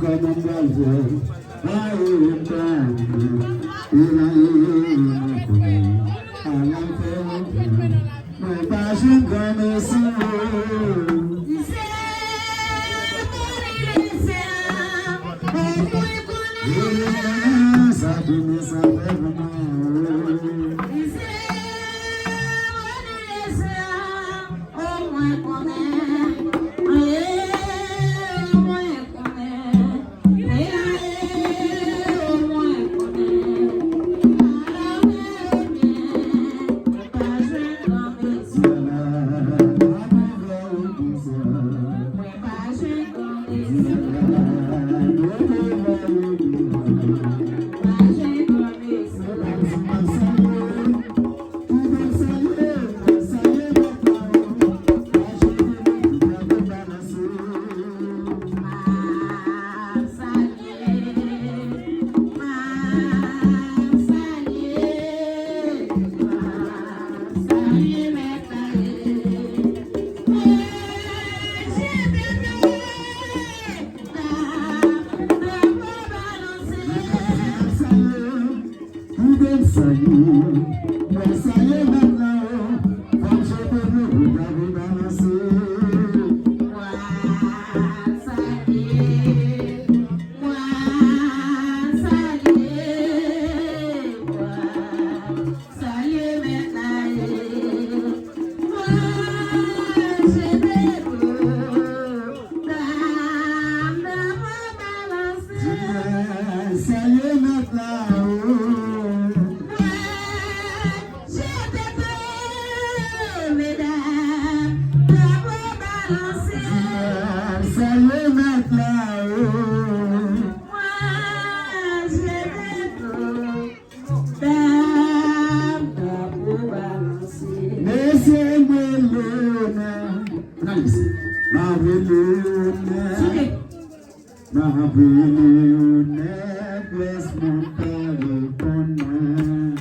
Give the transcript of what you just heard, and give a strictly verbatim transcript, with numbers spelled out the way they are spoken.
Kòman m pral fè? Aye, m pa anyen. E la, e, e, mwen konnen. Ala fè mwen. Mwen pa jwenn granmesi yo. Sa ki men sa fè pou mwen, oh. Salye mèt la ye. Mwen jete dlo. Dam nan pran balanse. Salye mèt la, oh. Mwen jete dlo, medam nan pran balanse. Salye mèt la, oh. Mwen jete dlo. Mesye, mwen Leonel. Ann ale mesye. Mwen Leonel. Mwen Leonel, plis moun pa reponn mwen.